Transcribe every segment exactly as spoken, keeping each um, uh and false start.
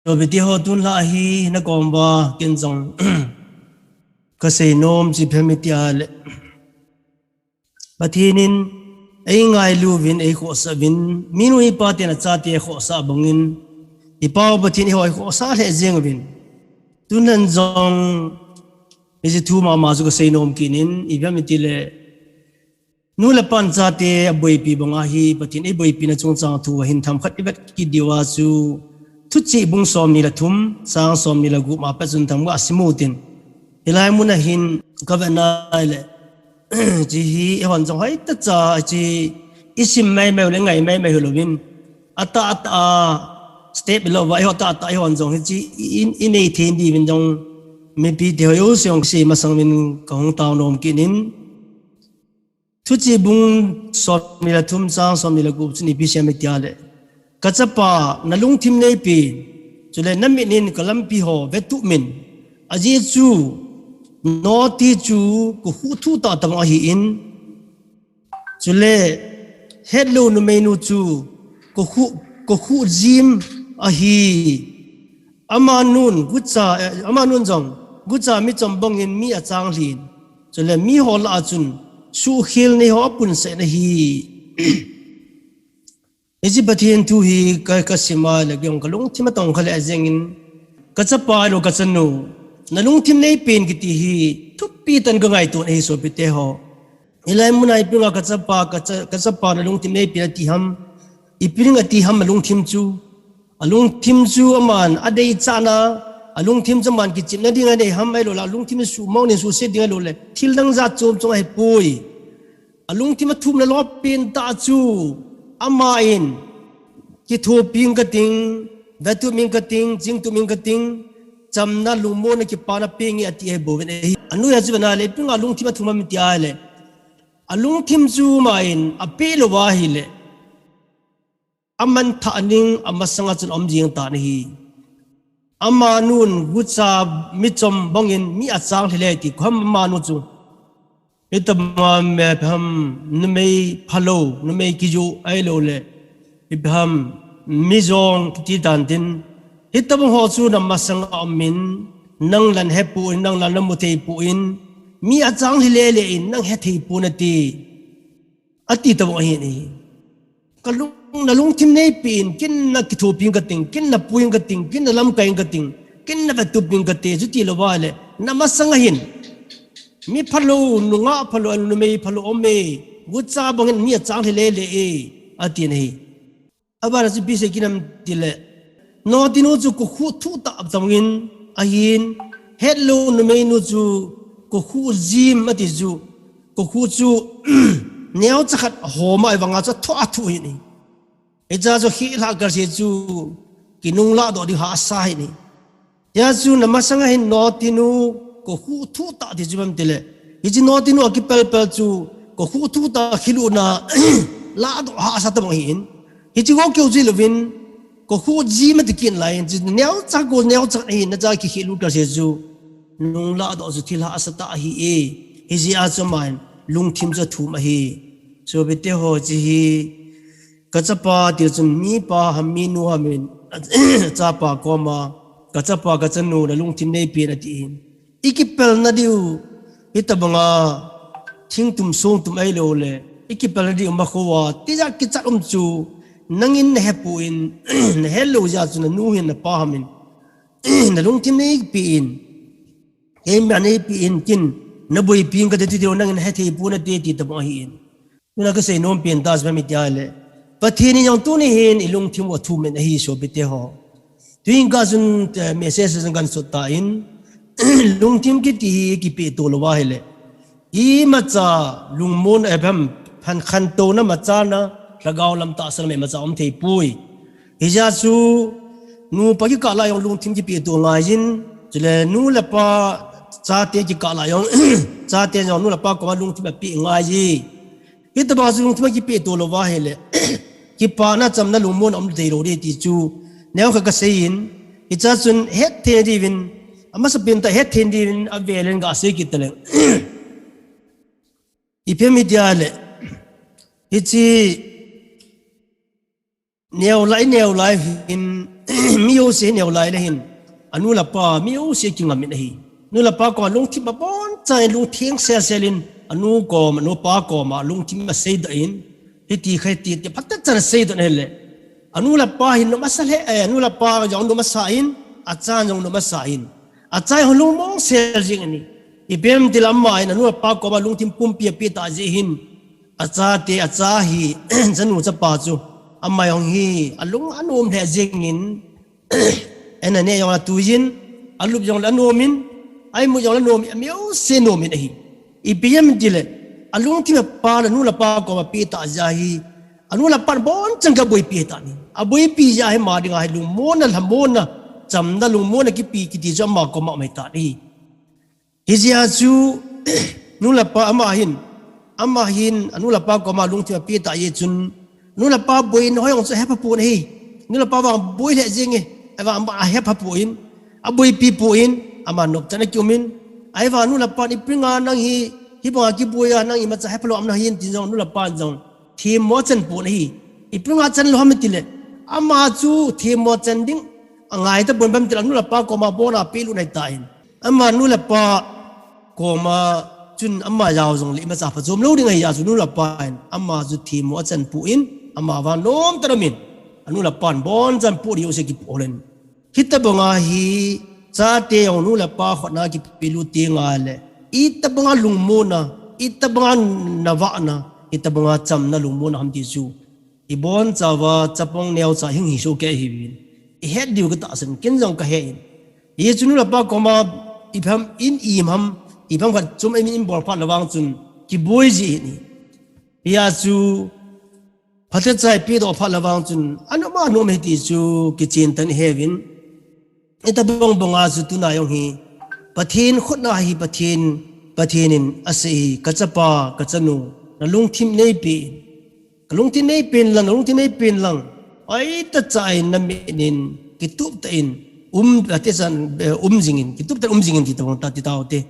Sopite ho, tun lha hi na kom uva ken jong ka seinom chu ipi ham iti le, Pathen in ei ngailu uvin, ei khohsah uvin, minu mipa ten achate khohsah bangin, i Pa u Pathen in eiho ei khohsah lheh jeng uvin. Tun lhan jong hiche thu mama chu ka seinom kit in, ipi ham iti le, nu le pan chate aboipi banga hi Pathen ei boipina chungchang thu ahin themkhat i vet kit diu a chu, Thuchih bung somni le thum, chang somni le gup a pat chun themkhat sim u tin. Hilai mun a hin ka vet na le, hiche hi eihon jong hoitah cha hiche i sim maimai u le ngai maimai u hilouvin, atah atah a step i lou uva, eiho tah tah eihon jong hiche i, i, i nei thei diuvin jong, mipite ho jouse jong kisei masang uvin ka hung tao nom kit in. Thuchih bung somni le thum, chang somni le gup chun ipi asei em iti le, ka chapa, na lungthim neipen, chule na mit in ka lampi ho vetup in. Ajeh chu, Noti chu ka khuh thuh tah tabang ahin, chule hetlou numeinu chu ka khuh, ka khuh jim ahi. Amanun gucha, eh, amanun jong gucha michom bangin mi achang lhin, chule miho lah a chun suhkhel nei ho apun sah in ahi. Hiche Pathen thu hi ka, ka sim a le kei jong ka lungthim a tong kha lheh jeng in, ka chapa ahilou ka chanu, na lungthim neipen kiti hi thupi tah in ka ngaito in ahi sopite ho. Hilai mun a ipi dinga ka chapa, ka cha, ka chapa na lungthim neipen ati ham, ipi ding ati ham alungthim chu. Alungthim chu aman adeichat na, alungthim chu aman kichepna ding anei ham ahilou le, alungthim chu suhmang ding, suhset ding ahilou le, thil dang jat chom chom ahipoi. Alungthim a thumna lou pen tah chu, aman, kithoping kating, vetup ing kating, chingtup ing kating, chamna lungmonna kipana peng e ati ahi bouvin ahi. Anu a chu vet na le, ipi dinga alungthim a thum ham iti le, alungthim chu aman apeh lou ahile, aman thah ning amasang a chun aum jing tan ahi. Amanun gucha michom bangin mi achang lhi le ti, koi ham amanu chu. Hitobang a ipi ham, numei phalou, numei kijoh ahilou le, ipi ham, mi jong kiti tan tin, hitobang ho chu na masang a um in, nang la na hepon, nang la na mu thei pon, mi achang lhi lele in nang hethei pon nate, ati tabang ahin ahi. Ka lung, na lungthim neipen, ken na kithoping kating, ken na puing kating, ken na lamkaing kating, ken na vetup ing kate, chuti lou va le, na masang a hin mi phalou, nungah phalou, numei phalou aum e, gucha bangin mi achang lhi lele e, ati ahi. Abana chu ipi asei kit em iti le, Notinu chu ka khuh thuh tah tabang in ahin, hetlou numeinu chu ka khuh jim ati chu, ka khuh chu neocha khat ahom a ahivanga chu athoh athuh ahin ahi. Hiche chu khel lhah kal se chu kinung lahdoh ding hahsa ahin ahi. Hijeh chun na masang a hin Notinu ka khuh thuh tah ti chu ipi ham iti le, hiche Notinu a kipelpel chu ka khuh thuh tah khel u na lahdoh hahsa tabang ahin. Hiche ho keu chu hilouvin, ka khuh jim ati kit lai in, chu neocha, ka neocha ahin, nacha kikhel lut kal se chu nung lahdoh chu thil hahsa tah ahi e. Hijeh a chu aman lungthim chu athum ahi. Sopite ho, hiche hi ka chapa ti chun mipa ham minu ham in, chapa koma, ka chapa ka chanu na lungthim neipen ati in. I kipelna diu, hitobanga thingtum songtum ahilou le, i kipelna diu makhou a tijat kichat um chu, nangin na hepon, na helou jeh a chu nanu hin napa ham in, na lungthim neipen, keima neipen, ken na boipi ing kate, chuti nangin na hethei pon nate ti tabang ahin. Tuna ka seinom pen tah chu ipi ham iti le, Pathen in jong tuni hin i lungthim u athum in ahi sopite ho. Tuin ka chun, eh, message jong kan sut tan, lungthim kiti hi kipehto lou va ahile, imacha lungmon, eh, ipi ham, phan khantouna machana, lhagao lam tahsan imacha um thei poi. Hijeh a chu nupa kikah lah a jong lungthim kipehto ngai in, chule nu le pa chate kikah lah a jong, chate jong nu le pa koma lungthim apeh ngai e. Hitobang chu lungthim a kipehto lou va ahile, kipana chamna lungmonna um thei lou ding ti chu neokhat ka sei in, hiche chun hetthei diuvin, amasapen tah hetthei diuvin avel in ka sei kit taleng. Ipi ham iti le, hiche neo lai, neo lai hin, mi jouse neo lai le hin, anu le apa mi jouse kingamin ahi. Nu le pa koma lungthim abon chan lungthim sel sel in, anu koma, anu pa koma lungthim aseidoh in, hiti kha hiti ti phatechan aseidoh in ahile, anu le pa hin nom asa le, eh, anu le pa jong nom asa in, acha jong nom asa in, acha ho lungmong sel jing in ahi. Ipi ham itile ama hin anu le pa koma lungthim pumpi ape tah jeh hin, achate, acha hi, chanu chapa chu, ama jong hi alung anom lheh jing in, ana neh jong le atui in, alup jong le anom in, aimut jong le anom in, ami jouse nom in ahi. Ipi ham itile, alungthim apan anu le apa koma ape tah jeh hin, anu le apan abonchan aboipi ahitan ahi. Aboipi jeh hin ama dinga hi lungmonna, lhamonna, chamna, lungmonna kipe kiti chu ama koma aum ahitan ahi. Hijeh a chu, nu le pa ama hin, ama hin, anu le apa koma lungthim ape tah jeh chun, nu le pa boina ho jong chu ahepha pon ahi. Nu le pa vang boi lheh jing e, ahivang ama ahepha pon, aboipi pon, ama nopchan a kium in, ahivang nu le pan ipi dinga nang hi, hibanga kiboi a nang imacha hepha lou um nahi tin jong nu le pan jong themmo achan pon ahi. Ipi dinga achan lou ham itile, ama chu themmo achan ding angai tapon, ipi ham itile anu le pa koma abona apelut ahitan. Ama nu le pa koma chun ama jao jongle imacha phachom lou ding ahi jeh chun nu le pa hin ama chu themmo achan pon, ama vang nomtah in aum in, anu le pan abonchan pon jouse kipoh in. Hitobanga hi chate jong nu le pa khut a kipelut teng le, itobanga lungmonna, itobanga navahna, itobanga chamna lungmonna ham ti chu ibonchauva chapang neocha hung hi soh kei ahiuvin, ihet diu katahsan, ken jong kahe in. Hichu nu le pa koma ipi ham, in im ham, ipi ham khat chom in, in bol phat le vang chun kiboi ji in ahi. Hijeh a chu phatecha ipedoh phat le vang chun, anom anom ahi ti chu kichen tah in iheuvin. Hitobang banga chu tuna jong hi, Pathen khut a hi Pathen, Pathen in asei hi, kachapa, kachanu, nalungthim neipe in, kalungthim neipe in lang, nalungthim neipe in lang, hoitah cha in namit in, kitup tah in, um, phatecha, eh, um jing in, kitup tah in um jing in ti tobang tah ti taute,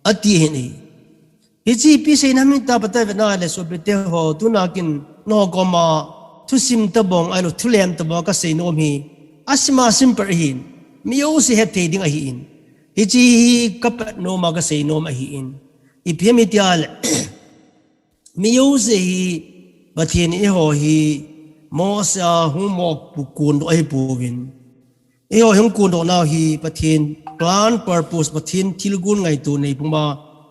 ati ahin ahi. Hiche ipi seina ham itile, phatecha vena le sopite ho, tuna kin nangho koma thusim tobang, ahilou thulem tobang kasei nom hi, asim asim pet ahin, mi jouse hethei ding ahin. Hiche hi kapat nom a kasei nom ahin. Ipi ham itile, mi jouse hi, Pathen in eiho hi, Mose a hung mo pu kondoh ahipouvin, eiho hung kondoh nau hi Pathen plan, purpose, Pathen thilgon ngaito nei puma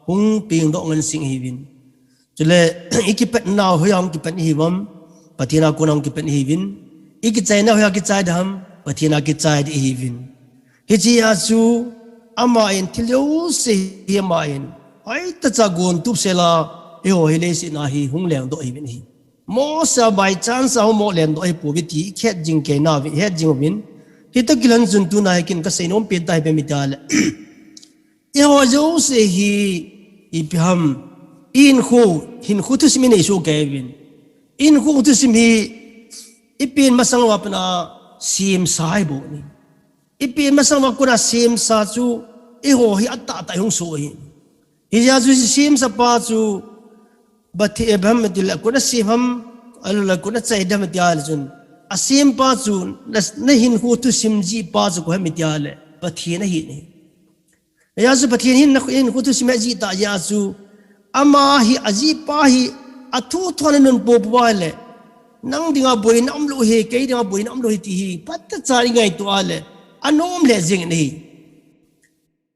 hung pengdoh ngen jing ahiuvin. Chule, ikipat nau hoiya hung kipat ihiuvem, Pathen a kona hung kipat ihiuvin. Ikichai nau hoiya kichai ding ham, Pathen a kichai ding ihiuvin. Hichea chu, ama in thil jouse hi ama in, hoitah cha gon tup sela, eiho hi leiset a hi hung lengdoh ihiuvin ahi. Mose a by chance a hung mo lengdoh ahipouve ti, ihet jing kei nauvin, ihet jing uvin. Hitoh kilhon chun tuna hi ken kasei nom pen tah hi ipi ham itile, eiho jouse hi, ipi ham, ihinkho, hinkho thusim inei soh kei uvin. Ihinkho thusim hi, ipen masang uva pat a semsa ahibou ahi. Ipen masang uva kona semsa chu, eiho hi atahtah a hung soh ahi. Hijeh a chu semsa pa chu, Pathen, ipi ham itile, kona sem ham, ahilou le kona chai ding ham itile chun, asempa chu, na, nahinkho thusim jihpa chu koi ham itile, Pathen ahi ahi. Hijeh a chu Pathen hin nahinkho thusim ajih tah jeh a chu, ama hi, ajihpa hi, athu thua nanun poupou ahile, nang dinga boina umlou ahi, kei dinga boina umlou ahi ti hi, phatah cha ingaito a le, anom lheh jeng in ahi.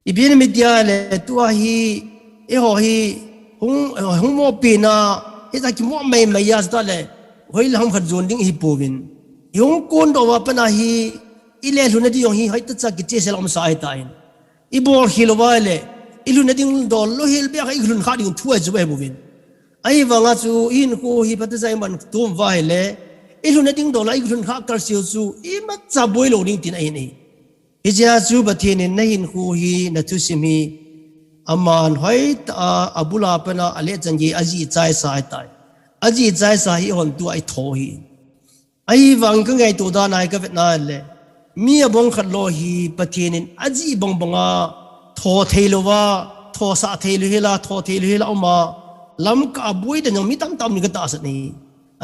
Ipi ham itile, tua hi, eiho hi, hung, hung mo pen a, hitia kimo maimai a chu tah le, hoilam ham khat jon ding ihipouvin. Ihung kondoh uva pat a hi, ilelhunna ding jong hi, hoitah cha kichehsel a umsa ahitan. Ibolkhel uva le, ilhunna ding dol louhel beh a kha ilhun kha ding thu ahi chu ahibouvin. Ahivanga chu, ihinkho hi phatah cha iman tum uva ahile, ilhunna ding dol a ilhun kha kalsel chu, imacha boi lou ding tina ahi ahi. Hijeh a chu Pathen in nahinkho hi, nathusim hi, aman hoitah a, abul a pat a, alechan gei ajih chaisa ahitai. Ajih chaisa hi eihon tua itho ahi. Ahivang kangaito dan a hi kavet na le, mi abang khat lou hi Pathen in ajih bang banga tho theilouva, thosah theilou hela, tho theilou hela uma, lamkah a boi dan jong mi tamtah um ding katahsan ahi.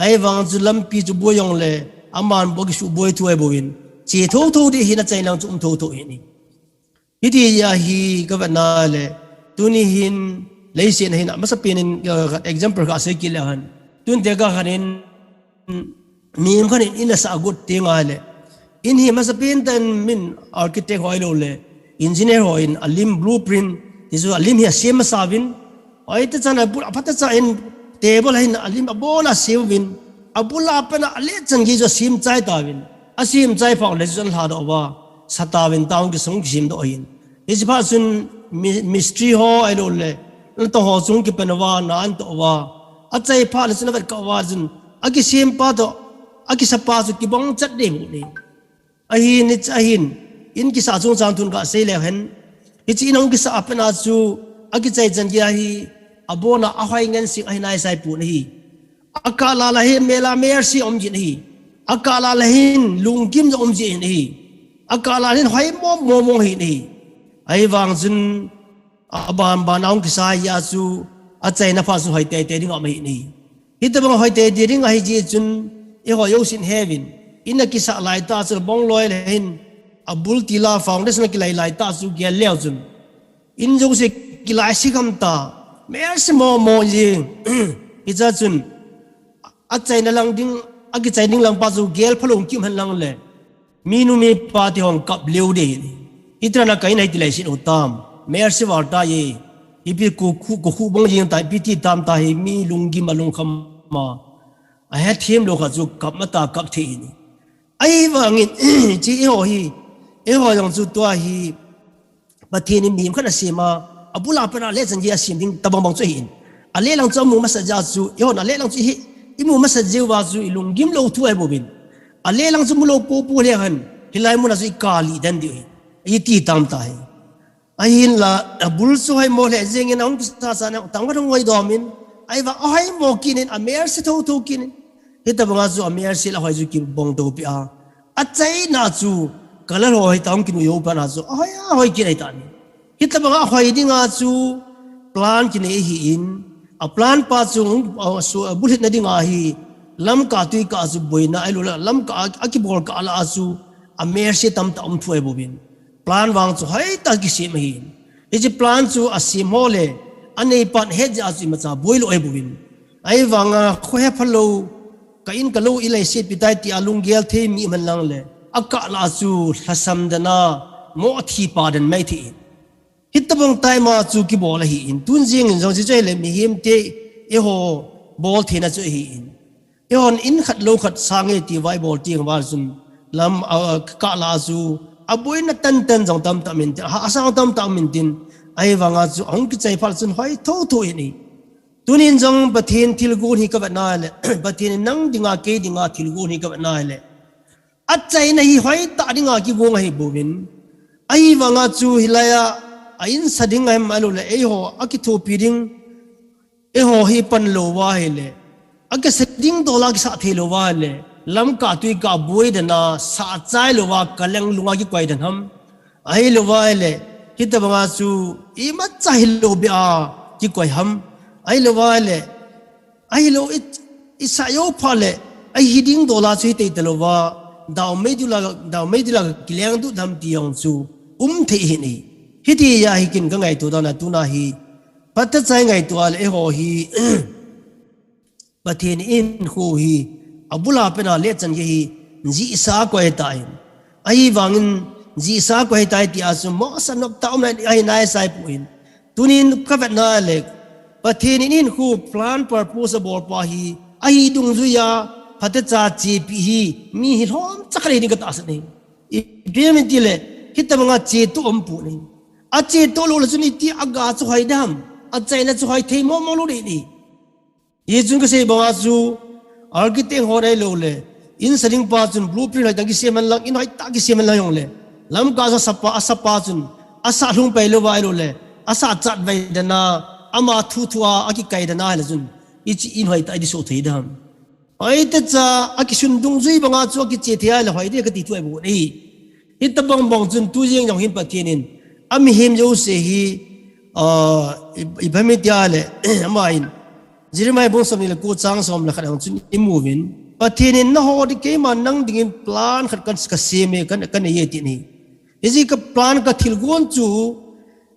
Ahivang chu lampi chu boi jongle, aman bou kisuh boi thu ahibouvin. che thotho ding hin achaina chu um thotho ahi. Hiti ahi ka vetna le, tuni hin leiset a hin amasapen in, uh, example ka sei kit le hen. Tun te ka khan in, mi khan in in asah got teng le, in hi amasapen tan min architect ho ahilou le, engineer ho in alim blueprint, ti chu alim hi asem masa uvin, Ahita chan abul, aphat cha in table hin alim abon a asem uvin, abul a pat a alechan gei chu asem chai tauvin. Asem chai phat le chun alha doh uva, sa tauvin, tah kisung kisem doh ahin. Hiche phat chun mi-, mistri ho ahilou le, natoh ho chung kipan uva, na atoh uva. Achai phat le chun avet kah uva chun, akisem pa toh, akisa pa chu kibang chat ding ahi. Ahin, hiche ahin, in kisa chungchang thu ka sei le hen. Hiche in ahung kisa a pat a chu, akichai chan gei hi, abon a ahoi ngen sing ahi nai sai pon ahi. Akah lah a hin mel a mercy um jin ahi. Akah lah a hin lunggim jong um jin ahi. Akah lah a hin hoi mong mong mong ahi. Ahivang chun, aban ban a hung kisa a chu, achaina phat chu hoi teitei ding aum ahi. Hitabang hoi teitei ding ahi jeh chun, eiho jousen heuvin, in akisa lai tah chu bong loi le hin, abul til a foundation akilai lai tah chu gel leu chun, in jouse kilai si kham ta, mercy mong mong jing. Hiche chun, achaina lang ding, akichai ding lang pa chu gel phalou kim hen lang le, mi nu mi pa ti hung kap leu ding. Itih a ka in ahi ti lei sin u tam. Mercy val ta ye. Ipi ku khu, ku khu bong jing ta, ipi ti tam ta hi mi lunggim a lungkham a. Ahethem lou khat chu kap mata kap thei ahi. Ahivangin, hiche eiho hi, eiho jong chu tua hi, Pathen in mihem khat asem a, abul a pat a alechan gei asem ding tabang bang chu ahin. Alelang chu amu masat jeh chu, eihon alelang chu hi, imu masat jeh uva chu ilunggim lou thu ahi bouvin. Alelang chu mulou popo le hen, hilai mun a chu ikah lih den diu ahi. Iti tam ta hi. Ahinla, abul chu hoi mo le jeng in ahung kisa sa na, tang va hung hoi dom in, ahivang ahoi mo kit in, amercy thotho kit in. Hitabang a chu amercy le ahoi chu kibang to pi a. Achaina chu, ka lal ho hi tang kinu jou pa na chu, ahoi, ahoi kit ahi ta ni. Hitabang a ahoi ding a chu, plan kinei ahin, a plan pa chu, a, su, a, bulhit na ding ahi, lamkah tuikah chu boina, ahilou le, lamkah a, akibol kah lah a chu, amercy tamtah um thu ahi bouvin. Plan vang chu hoi tah kisem ahin. Hiche plan chu asem ho le, anei pan het jeh a chu imacha boi lou ahi bouvin. Ahivang a, khohe phalou, ka in ka lou ilei se pi tai ti a lunggel thei mi man lang le, akah lah a chu lhasam dan a, mo athi pa dan mai thei. Hitabang tai ma chu kibol ahin, tun jing in jong chu chu le mihem te, eiho bol theina chu ahin. Eihon in khat lou khat sang e ti vai bol ting val chun, lam, a, kah lah a chu, aboina tan tan jong tamtah um intin, a, asang tamtah um intin, ahivang a chu, ahung kichai phat chun hoi thotho ahi. Tunin jong Pathen thilgon hi ka vet na le, Pathen in nang dinga, kei dinga thilgon hi ka vet na le. Achaina hi hoi tah dinga kigong ahi bouvin. Ahivang a chu hilai a, a insa ding ahem ahilou le, eiho, akithopi ding, eiho hi pan lou va ahile. Akisa ding dol a kisa thei lou va ahile. Lamkah tuikah boi dan a, sa chai lou va, ka leng lung a kikoi dan ham. Ahilou va ahile, hitabang a chu imacha hilou beh a kikoi ham. Ahilou va ahile, ahilou i, isa jou phat le, ahi ding dol a chu hi tei talou va, dau mei dul a, dau mei dul a kileng du dam ti jong chu, um thei ahi. Hiti ahi kin ka ngaito dan a tuna hi, phatechan ngaito a le eiho hi, Pathen in khu hi, abul a pat a lechan gei hi, jihsa koi tai. Ahivangin, jihsa koi tai ti a chu, mo sa nop tah um ahi nai sai pon. Tunin ka vet na le, Pathen in khu plan purpose abol pa hi, ahi dungjui a, phatecha chepi hi, mi hi lhomcha khat ahi ding ka tahsan e. Ipi ham itile, hitabang a cheto um pon. Acheto lou le chun iti a ga chu hoi dam, achaina chu hoi thei mo mo lou ding ahi. Hichun ka sei bang a chu, architect ho ahilou le, insa ding pa chun blueprint hoi tah kisem hen lang, in hoi tah kisem hen lang jong le. Lamkah chu asapa, asapa chun, asa lhung pai lou va ahilou le, asa chat vai dan a, ama thu thu a, akikai dan a ahile chun, hiche in hoi tah idi soh thei dam. Hoi tah cha, akisun dungjui bang a chu, akiche thei ahile hoi ding kati thu ahi bouvin ahi. Hitabang bang chun tu jeng jong hin Pathen in, amihem jouse hi, ah, i, ipi ham iti a le, ama in, Jeremiah bung som ni le ko chang som le khat a chun imu uvin. Pathen in nangho ding, keima nang dingin plan khat kan, kasem e, kan, kanei e ti ahi. Hijeh a ka plan, ka thilgon chu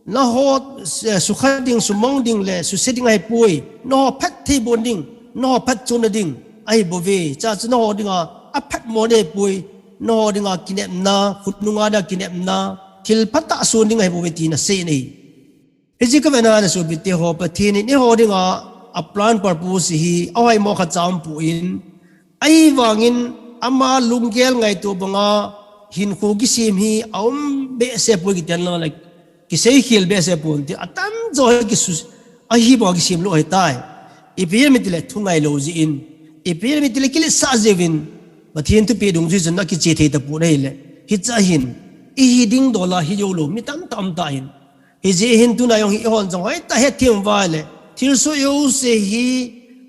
nangho, eh, sukha ding, sumang ding le suse ding ahipoi. Nangho phattheibohna ding, nangho phatchomna ding ahibouve. Chuche chu nangho dinga aphatmo ahipoi. Nangho dinga kinepna, khonunga dinga kinepna, thil phatah son ding ahibouve tina asei ahi. Hijeh a ka vena le sopite ho, Pathen in eiho dinga a plan, purpose hi ahoimo khat cha aumpoi. Ahivangin ama lunggel ngaito banga hinkho kisem hi aum behseh poi, kiti le kiseikhel behseh poi ti. Atamjo hi kisu, ahibanga kisem lou ahitai. Ipi ham itile thu ngailou jeh in. Ipi ham itile kiletsah jeh uvin. Pathen thupeh dungjui chun akiche thei tapon ahile, hiche hin ihi ding dol a hi joulou mi tamtah aum tan. Hijeh hin tuna jong hi eihon jong hoitah a hethem uva le, thilsoh jouse hi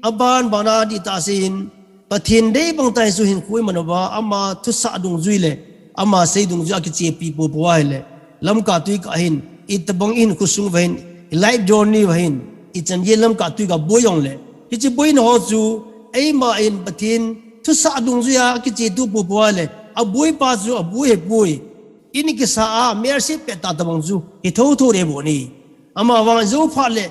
aban ban a dihtah seiyin, Pathen dei bang tah in chu hinkho iman uva, ama thusah dungjui le ama sei dungjui a kichepi poupou ahile, Lamka twi kah hin, itobang ihinkho sung uva hin, i life journey uva hin, ichan gei Lamka twi kah boi jongle, hiche boina ho chu eima in Pathen thusah dungjui a kichepi poupou ahile, aboipa chu aboi ahipoi. Ini kisa a mercy pet tah tobang chu hi thotho ding bou ahi. Amavang jou phat le,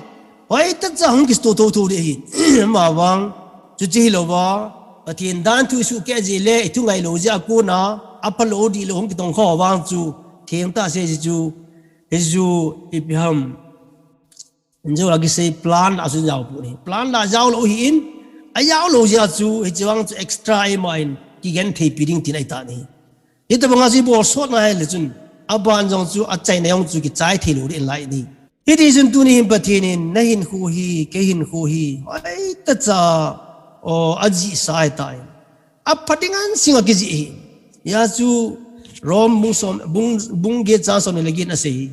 hoitah cha hung kisto thotho ding ahi. Amavang, chuche hilouva, Pathen dan thu isuhkeh jeh le, ithu ngailou jeh a kona, aphalou dihlou hung kitongkha ho vang chu, thengtah seiyin chu, hichu, ipi ham. Injo a kisei plan a chu jao pon ahi. Plan a jaolou ahin, ajaolou jeh a chu, hiche vang chu extra eima in, kigentheipi ding tina ahitan ahi. Hitobanga chu ibol sot ngai le chun, aban jong chu, achaina jong chu kichai theilou ding lai ahi. Hiti chun tuni hin Pathen in, nahinkho hi, kei hinkho hi, hoitah cha, o, ajihsa ahitai. Apha ding ngan sing a kijih ahi. Hijeh a chu Rom bung som, bung, bung get chang som ni le get in asei ahi.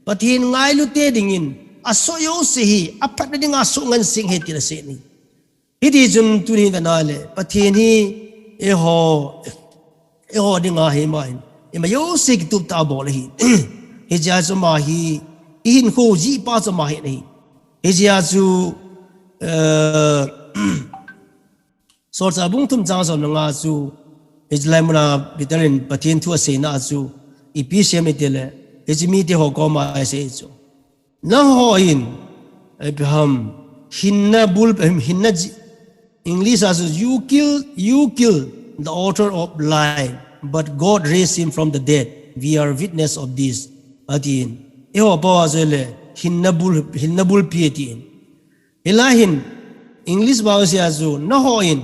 Pathen ngailute dingin, asoh jouse hi, aphatna dinga soh ngan sing ahi tin asei ahi. Hiti chun tuni vena le, Pathen hi eiho, eiho dinga hi ama hin, ima jouse kitup tah a abol ahi. Hijeh a chu ama hi, ihinkho jihpa chu ama ahi. Hijeh a chu, eh, Solchah bung thum chang som le nga chu, hichelai muna Peter in Pathen thu aseina chu, ipi asei em itile, hiche mite ho koma asei chu. Nangho in, Abraham, hinna bul, hinna ji-, English a chu, "You kill, you kill the author of life, but God raised him from the dead. We are witness of this." Atin. Eiho pao a chu le, hinna bul, hinna bulpi atin. Hilai hin, English Bible a chu, nangho in,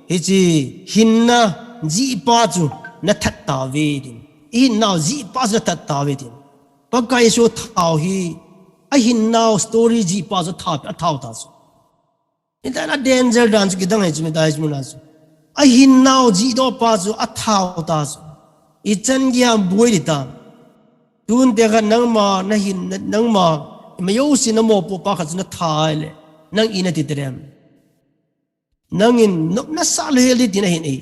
hiche hinna jihpa chu nathat tauve tin. Ihinnau jihpa chu nathat tauve tin. Pakai Jesu thao hi, ahinnau story jihpa chu athao, athao ta chu. Hitia danger dan chu kidang ahi chu, hitia chu muna chu. Ahinnau jihdohpa chu athao ta chu. Ichan geiya boi ding tam. Tun tekah nangma, nahin, na, nangma, ima jouse namopohpa khat chu natha ahile, nang iti nahi dem. Nangin nop nasah louhel ding tina ahin ahi.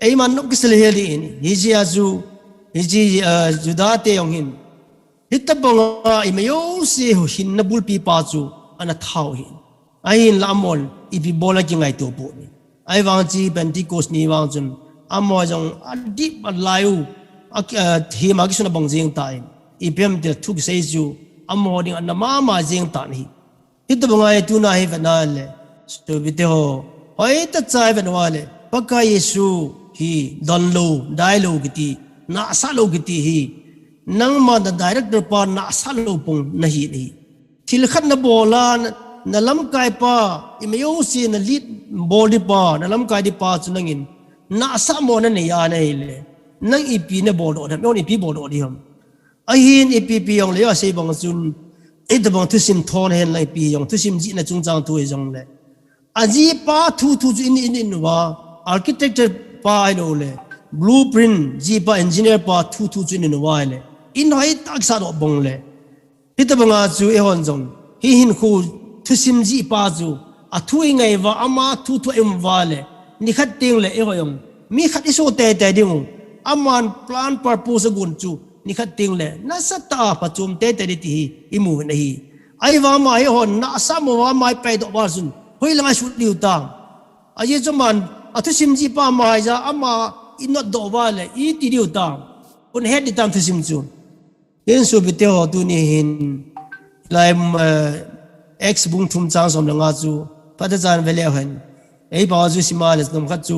Eima nop kisah louhel ding ahi. Hijeh a chu, hijeh, ah, Juda te jong hin. Hitobanga ima jouse hinna bulpipa chu ana thao ahi. Ahinla amahon ipi bol ana kingaito poi. Ahivang chu Pentecost ni vang chun, amaho jong adip alai u, a, a, hima kisun abang jeng tan. Ipi ham itile thu kisei chu, amaho ding ana mama jeng tan ahi. Hitobanga hi tuna hi vena le, sopite ho, hoitah cha hi vena le, Pakai Jesu hi donlou, dailou kiti, nahsah lou kiti hi, nangma na director pa nahsah lou pon nahi ahi. Thil khat nabol a, na, nalamkaipa, ima jouse na lead bol ding pa, nalamkai ding pa chu nangin, nahsah mo nanei a nahile, nang ipi nabol doh dem, eiho ipi bol doh ding ham. Ahin ipi ipi jongle, asei bang chun, itobang thusim thon hen lang ipi jong, thusim jihna chungchang thu hijongle. Ajihpa thu thu chu in, in, in uva, architecture pa ahilou le, blueprint jihpa, engineer pa thu thu chu in, in uva ahile, in hoitah kisah doh bang le. Hitobanga chu eihon jong, hi hinkho thusim jihpa chu, athu ingai uva, ama thu thu a i um uva le, nikhat teng le eiho jong, mi khat iso teitei ding u, aman plan purpose agon chu, nikhat teng le, nasatah a phachom teitei ding ti hi, imu uvin ahi. Ahivang ama hi eihon, nahsah mo uva ama ipaidoh uva chun, hoilanga isut diu tam. Ajeh chu aman, A thusim ji pa ma hai ja, ama i not do va le, i ti diu tam. Kun het di tam thusim chu. Hin sopite ho tuni hin, lai, eh, Acts bung thum chang som le nga chu, phat a chan ve le hen. Ei pa chu sima le nom khat chu,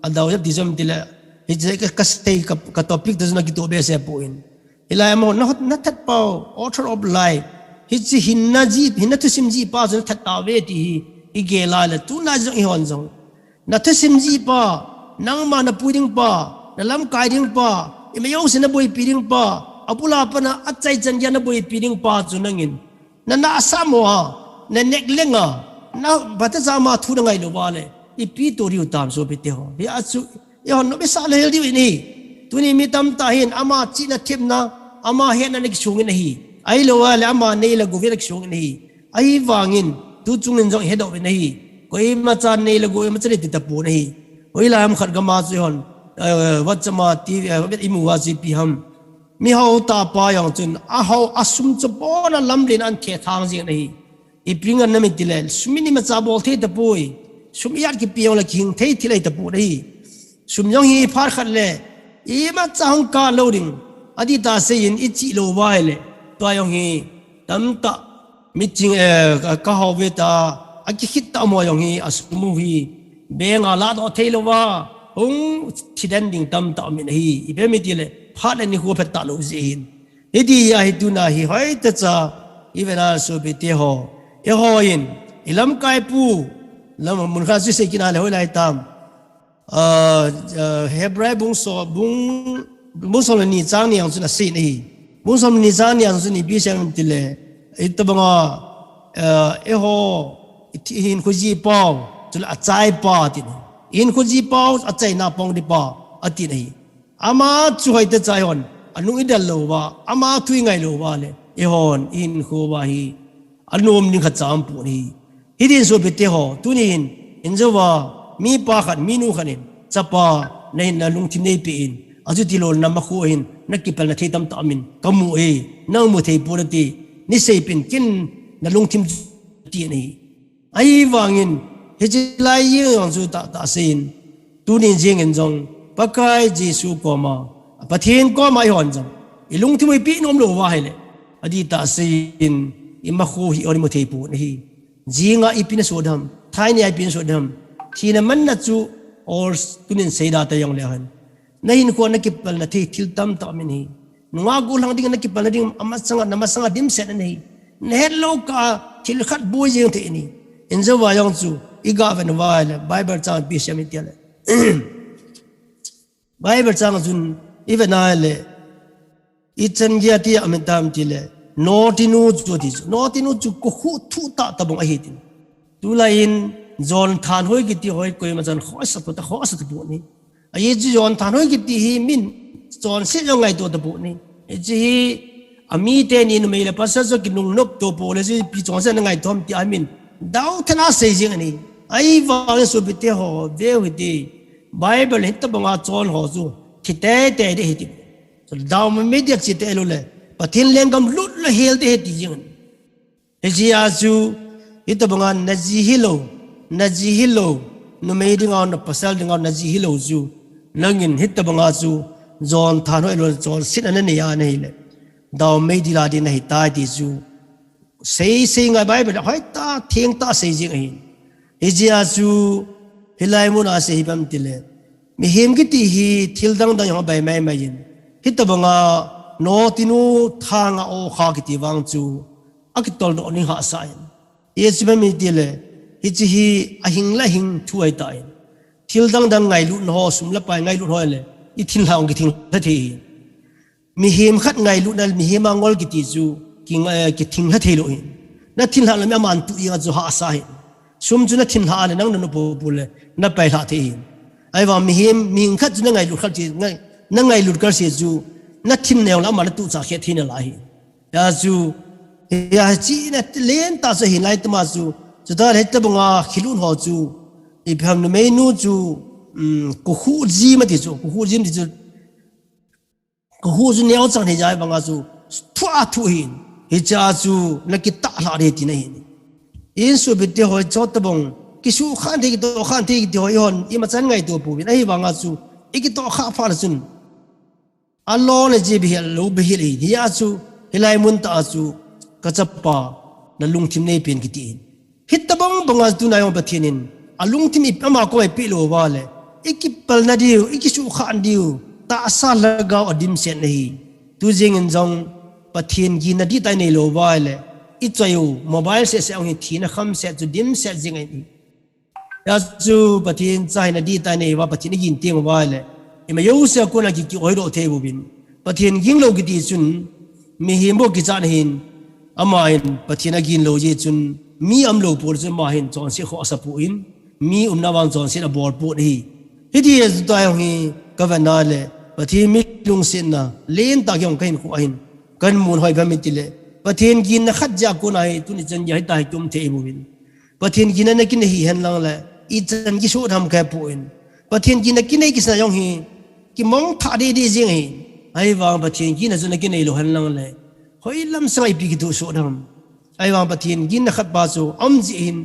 a dau yap ti som ti le, hi che ka, ka sei ka, ka topic ta chu na kitoh be se pu in. Hilai mo na, na that pau, author of life. Hi chi hin na ji, hin na thusim ji pa chu na that ta ve ti hi, i ge la le, tu na jong i hon jong. Na thusim ji pa, nangma na pui ding pa, na lamkai ding pa, i me yong sin na boipi ding pa, a bula pa na a chai chan ya na boipi ding pa chu nangin. Na na asa mo a, na nek lenga, na bata sa ma thu na ngai lo va le, i pi to riu tam sopite ho. Hi a chu, i hon no be sa le hel diu in hi. Tuni mi tam ta hin, ama chi na thim na, ama he na nek sung in hi. Ai lo va le, ama nei la gu ve nek sung in hi. Ahivangin, tu chungin jong i hedoh uvin ahi. Koima chan nei le gou, ima chan nei ti tapon ahi. Hoilai ham khat gam a chu hon, eh, WhatsApp a, T V, eh, i mu a chu ipi ham. Mi hao tah pa jong chun, a hao a sum chu pon a lamlen an the thang jing ahi. Ipi ngen na mi ti le, sum in imacha bol thei tapoi. Sum ijat kipe jong le kihing thei thil ahi tapon ahi. Sum jong hi phat khat le, imacha hung kah lou ding. Adih tah seiyin i chih lou va ahile, tua jong hi tamtah mi ching, eh, ka, ka hao ve ta, a kikhit tah mo jong hi, a sum u hi, bank a ladoh thei lou va, hung thi den ding tamtah um in ahi, ipi ham i ti le, phat le nikho phet talou jeh hin. Hiti a hi tuna hi, hoitah cha, i vet na sopite ho, i hon, i lamkai pu, lam mun khat chu sei kit na le hoilai tam. Ah, ah, Hebrai bung so-, bung, bung som le ni chang ni jong chun asei in ahi. Bung som le ni chang ni jong chun ipi asei em ti le, itobang a, ah, eiho, i thi-, i hinkho ji pau, chule achai pa ati in ahi. I hinkho ji pau, achaina pang di pa, ati in ahi. Ama chu hoitah cha i hon, anung i del lou va, ama thu i ngai lou va le, i hon, i hinkho va hi, anom ding khat cha um pon ahi. Hiti hin sopite ho, tuni hin, in jou va, mi pa khat, mi nu khat in, chapa, na hin na lungthim nei pe in, achuti lou le na makhu hin, na kipelna thei tamtah um in, ka mu e, nang mu thei pon nate, nei sei pin, ken na lungthim ti in ahi. Ahivangin, hiche lai jeng jong chu tah, tah seiyin, tuni jeng in jong, Pakai Jesu koma, Pathen koma i hon jong, i lungthim u i pe nom lou va ahile, adih tah seiyin, i makhu hi hon i mu thei pon ahi. Jing a ipi na soh dem, thai ni a ipi na soh dem. Thina manna chu, or tunin seida ta jong le hen. Na hinkho na kipelna thei thil tamtah um in ahi. Nungah gollhang ding na kipelna ding, amasanga, namasanga dimset in ahi. Na het lou kah a thil khat boi jeng thei in ahi. In jou va jong chu, i ga vet uva ahile, Bible chang ipi asei em i ti le. Bible chang a chun, i vet na ahile, ichan gei a ti a um tam ti le, Notinu chu ti chu. Notinu chu kokhuh thuh tah tabang ahi tin. Tulai in, John Thanhoi kiti hoi koima chan khohsah tapon, khohsah tapon ahi. Ajeh chu John Thanhoi kiti hi min chonset jong ngaito tapon ahi. Hiche hi, amite ni numei le pasal chu kinung nop to pon le chu ipi chonset na ngaito ham ti a min. Dau thena sei jing in ahi. Ahivangin sopite ho, ve u hite. Bible hitobang a chon ho chu, thi teitei ding ahi ti. Chu dau mei mei ding a che tei lou le, Pathen lenggam lut le hel ding ahi ti jing in ahi. Hiche a chu, hitobang a na ji hilou, na ji hilou, numei ding a, na pasal ding a, na ji hilou chu, nangin hitobang a chu, John Thanhoi lou, chonset a na nei a na hile, dau mei ding la ding na hi tai ti chu, sei, sei ngai Bible, hoitah, thengtah sei jing ahi. Hiche a chu, hilai mun a asei hi ipi ham ti le, mihem kiti hi thil dang dang jong abai mai mai in. Hitobang a, Notinu thang a o kha kiti vang chu, akitol doh ning hahsa in. Hichu ipi ham i ti le, hiche hi ahing le ahing thu ahi tan. Thil dang dang ngailutna ho, sum le pai ngailut ho le, i thinglhah jong kithing lha thei ahi. Mihem khat ngailutna, mihem a ngol kiti chu, ki, eh, kithing lha thei lou ahi. Na thinglhah le mi aman tu jeng a chu hahsa ahi. Sum chu na thinglhah le nang na nop popo le, na pai lha thei ahi. Ahivang mihem, mihing khat chu na ngailut khat chu, ngai, na ngailut kal se chu, na thin neo le ama na tuh cha khe thei nalai ahi. Hia chu, hia chu na len tah chu ahi lai tuma chu, chutah le hitobang a kilut ho chu, ipi ham numei nu chu, um, kokhuh jim ati chu, kokhuh jim ti chu, kokhuh chu neo chang thei jeh vang a chu, thu a thu ahi, hiche a chu, na kitah lha ding ahi tina ahi. Insung mite ho chu tobang, Kisuh khan thei, kitoh khan thei kiti ho ihon, imacha ngaito pouvin, ahivanga chu, ikitoh kha phat le chun, alo le ji bihel lo bihel hi, hia chu, hilai mun tah chu, ka chapa, na lungthim nei pen kiti in. Hitabang banga tunai jong Pathen in, alungthim i ama koma ipi lou uva le, ikipal na diu, ikisuh khan diu, tahsa lhagao adim set na hi. Tu jing in jong, Pathen gin na dih tai nei lou uva le, ichoi u, mobile seh seh ong hi thina kham set chu dim set jing ahi. Hia chu Pathen cha hi na dih tai nei uva, Pathen igin teng uva le, ima jouse a kona ki, ki oidoh thei uvin. Pathen ging lou kiti chun, mihem bou kichat na hin, ama hin Pathen agin lou jeh chun, mi um lou pon chun ama hin chonset kho asa pon, mi umna vang chonset abol pon ahi. Hiti jeh chun tua jong hi, ka vet na le, Pathen mi lungsetna, lentah jong ka hinkho a hin, kan mun hoi pha mi ti le, Pathen ginna khat jeh a kona hi, tuni chan gei hi ta hi tum thei uvin. Pathen ginna na kinei hi hen lang le, ichan kisoh tham ka he pon. Pathen ginna kinei kisah jong hi, kimong thah deh deh jing ahi. Ahivang Pathen ginna chu na kinei lou hen lang le, hoilam sanga ipi kithusoh tham. Ahivang Pathen ginna khat pa chu, um jeh hin,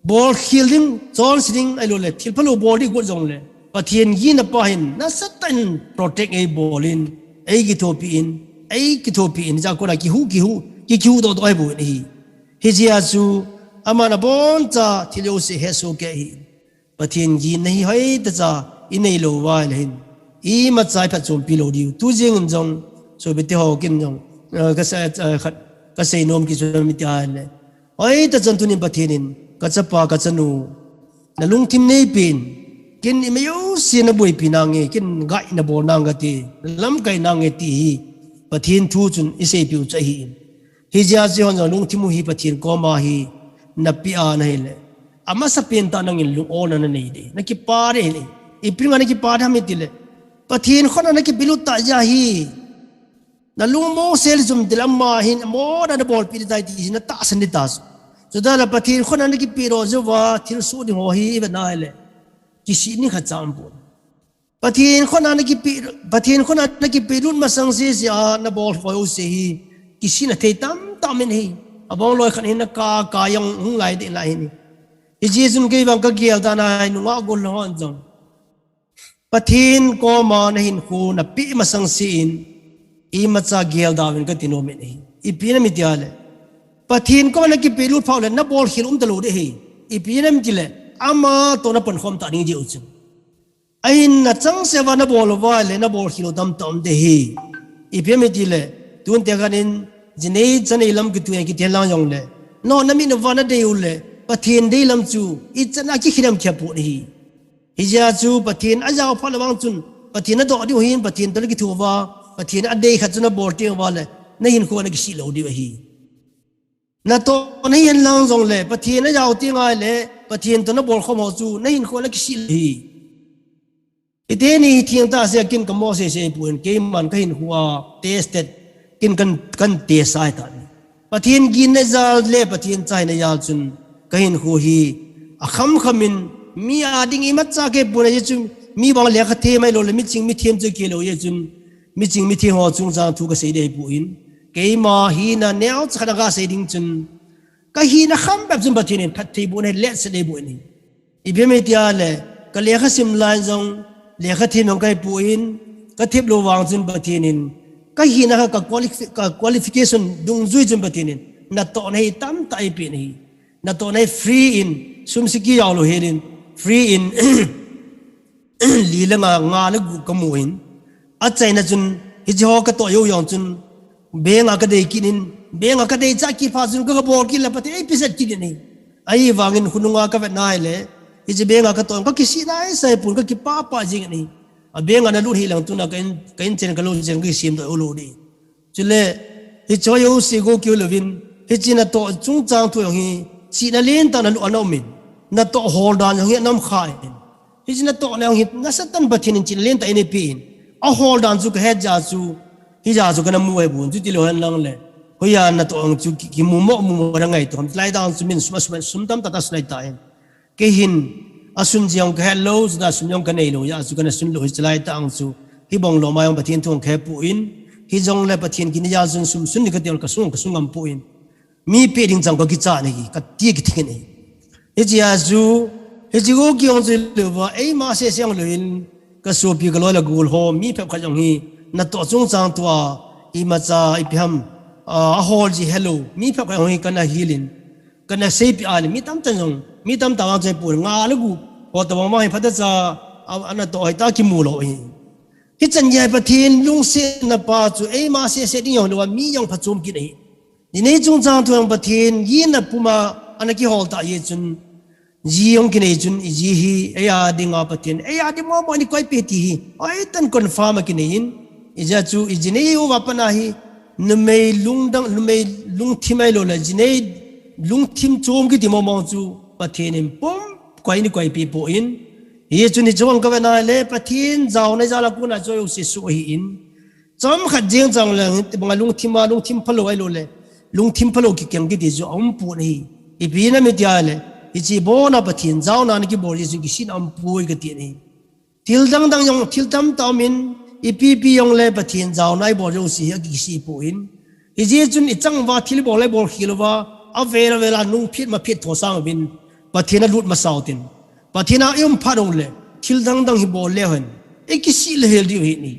bolkhel ding, chonse ding, ahilou le, thil phalou bol ding got jong le, Pathen ginna pa hin, nasatah in protect eibol in, eikithopi in, eikithopi in, hijeh a kona kihu, kihu, ki, kihuhdoh doh eibol in ahi. Hijeh a chu, aman aboncha thil jouse hesoh kei ahi. Pathen ginna hi hoitah cha inei lou uva le hin, imacha iphatchompi lou diu. Tu jing in jong, sopite ho ken jong, eh, ka sa, eh, khat, ka seinom kit chu mi ti ahile, hoitah chan tunin Pathen in, ka chapa, ka chanu, na lungthim nei pen, ken ima jouse na boipi nange, ken gai na bol nange ti, na lamkai nange ti hi, Pathen thu chun iseipiu chu ahi in. Hijeh a chu eihon jong lungthim u hi Pathen koma hi na peh a na hile, amasapen tah nangin lung-olna na nei ding, na kipa ding ahi. Ipi dinga na kipa ding ham itile, Pathen khut a na kipelut tah jeh a hi, na lungmong sel jum tile, ama hin amona na bolpeh ding tai ti hi na tahsan ding tah chu. Chutah le Pathen khut a na kipelut jeh uva thilsoh ding ho hi ivet na hile, kisih ni khat cha um pon. Pathen khut a na kipe, Pathen khut a na kipelut masang sese a na bol khoi jouse hi, kisihna thei tamtah um in ahi. Abang loi khat hin na ka, ka jong hung lai deh lai hin ahi. Hijeh chun kei vang ka gel dan ahi, nungah gollhang hon jong, Pathen koma na hinkho na peh masang sen, imacha gelda uvin kati nom in ahi. Ipi ham itile, Pathen koma na kipelut phat le na bolkhel um talou ding ahi. Ipi ham itile, ama toh na pankhom ta ding jeh u chun. Ahin na changseh uva na bol uva le na bolkhel u tamtah um ding ahi. Ipi ham itile, tun tia khan in, jinei chanei lam kitu in kiti hen lang jongle, na, na mit uva na dei u le, Pathen deilam chu ichan a kikhen ham kihepon ahi. Hijeh a chu Pathen ajao phat le vang chun, Pathen na doh diu ahin, Pathen toh na kitho uva, Pathen adei khat chu na bol teng uva le, na hinkho na kisih lou diu ahi. Natoh nahi hen lang jongle, Pathen najao teng ahile, Pathen toh nabolkhom ho chu, na hinkho na kisih lou ahi. Iteni thengtah sea kin ka mo seisei pon, keiman ka hinkho a tested, kin kan, kan test ahitai. Pathen ginna jal le Pathen cha hina jal chun, ka hinkho hi akhamkham in, mi ading imacha kei pon, ajeh chu mi bang lekha them ahilou le, miching mithem chu kei lou jeh chun, miching mithem ho chungchang thu kasei ding ahipon, keima hina neocha khat a kasei ding chun, ka hina kham bep chun Pathen in phattheibohna hi letsah eibol in ahi. Ipi ham itile, ka lekha sim lai jong, lekha them jong kahipon, ka thep lou vang chun Pathen in, ka hina kha ka qualifi-, ka qualification dungjui chun Pathen in natohna hi tamtah eipen ahi. Natohna hi free in, sum siki jaolou helin, free in, li le nga, nga le gup kamu in, achaina chun, hiche ho katoh jou jong chun, bank a kadei kit in, bank a kadei chai kit phat chun ka, kabol kit le Pathen in eipechat kit in ahi. Ahivangin khonunga kavet na ahile, hiche bank a katoh in kakisih naisai pon, kakipah pah jing in ahi. A bank a nalut hi lang tuna ka in, ka inchen kalou chen kakisemdoh lou ding. Chule, hiche ho jouse go keu louvin, hiche natoh chungchang thu jong hi, chihna lentah nalut a na um in, natoh hol dan jong hi ana um kha in. Hiche natohna jong hi, nasatah in Pathen in chihna lentah in eipeh in. Ahol dan chu kahet jeh a chu, hijeh a chu kana mu ahipon, chuti lou hen lang le. Hoiya natoh jong chu ki, kimu mo, mu mo na ngaito ham, chulai tah jong chu min sum, asum, sum tamtah tah asun ahitan. Kei hin, asun jeh jong kahet lou, chutah sum jong kanei lou, hijeh a chu kana sun lou, hichelai tah jong chu, hibang lom a jong Pathen thu jong kahepon, hijongle Pathen ginna jal chun sum sun ding kati jong kasun, kasun ngam pon. Mi peh ding chang kakichat in ahi, kati kithing in ahi. Hichea chu, hiche go kihong chu lou va, eima seh seh lou in, ka sopi ka loi le gol ho, mi phabep khat jong hi, natoh chungchang tua, imacha, ipi ham, a, ahol ji helou, mi phabep khat jong hi kana hilin, kana seipeh a le, mi tamtah jong, mi tamtah vang chai pon, nga le gup, ho tabang vang hi phatecha, a, anatoh hoitah kimu lou hi. Hichan gei Pathen lungsetna pa chu, eima seh seh ding jong lou va, mi jong phachom kit ahi. Jinei chungchang thu jong Pathen, ginna puma, ana kihol tah jeh chun, ji jong kinei chun, iji hi, eia dinga Pathen, eia ding momo in eikoipeh ti hi, hoitah in confirm a kinei in, ijeh chu, ijinei uva pat a hi, numei lungdang, numei lungthim ahilou le, jinei lungthim chom kiti momo chu, Pathen in pum, koi in eikoipeh poi. Hijeh chun hiche vang ka vet na le, Pathen jaona jal a kona chu jouse soh ahin. Chomkhat jeng chang le, banga lungthim a, lungthim phalou ahilou le, lungthim phalou kikeng kiti chu aumpon ahi. Ipi na mi tia le, hiche bona Pathen jaona na kibol jeh chun kisihna aumpoi kati ahi. Thil dang dang jong, thil tamtah um in, ipi pi jong le Pathen jaona ibol jouse hi akisih poi. Hijeh chun ichang uva thil bol le bol khel uva, avel avel a nungphet maphet tho sang uvin, Pathen a lut masa u tin. Pathen a i um phat u le, thil dang dang hi bol leu hen, ikisih le hel diu ahi.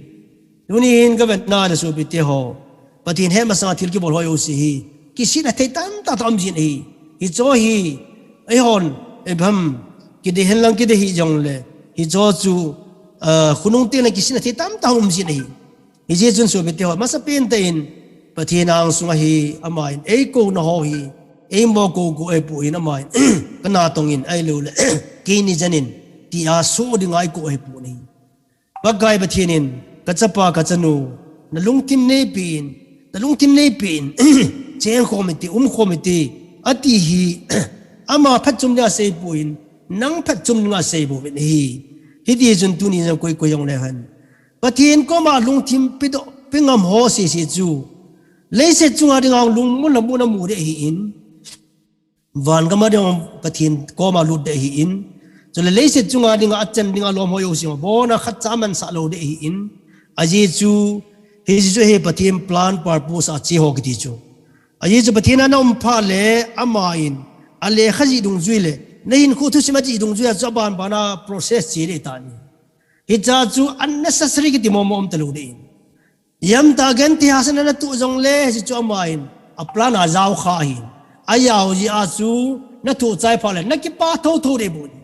Tuni hin ka vet na le sopite ho, Pathen het masang a thil kibol ho jouse hi, kisihna thei tamtah tah um jin ahi. Hiche hi, eihon, eibam, kidei hen lang kidei hih jong le, hiche chu, ah, khonung teng le kisihna thei tamtah um jin ahi. Hijeh chun sopite ho, masapen tah in, Pathen angsunga hi, aman, eikouna ho hi, eimo kou kou ahipon aman, ka natong in, ahilou le, keini jen in, tia soh dinga eikou ahipon ahi. Pakai Pathen in, ka chapa, ka chanu, na lungthim neipeh in, na lungthim neipeh in, cheng khom ite, um khom ite, ati hi, ama phatchom dinga asei pon, nang phatchom dinga asei bou ahi. Hiti chun tuni jong koi koi jong le hen, Pathen koma lungthim pedoh, pe ngam ho sese chu, leiset chunga dinga lungmonna mun amu ding ahin, van gam a dinga Pathen koma lut ding ahin, chule leiset chunga dinga achan dinga lom ho jouse, abona khatcha amansah lou ding ahin, ajeh chu, hiche chu hi Pathen plan purpose a che ho kiti chu. Ajeh chu Pathen a na um phat le, aman, alekha jih dungjui le, na hinkho thusim ajih dungjui a chu aban ban a process che ding ahitai. Hiche chu unnecessary kiti momo um talou ding ahi. Ijemtia genthei hahsatna na toh jong le, hiche chu aman, a plan a jao kha ahi. Ajao jeh a chu, na thoh chai phat le, na kipah thotho ding bou ahi.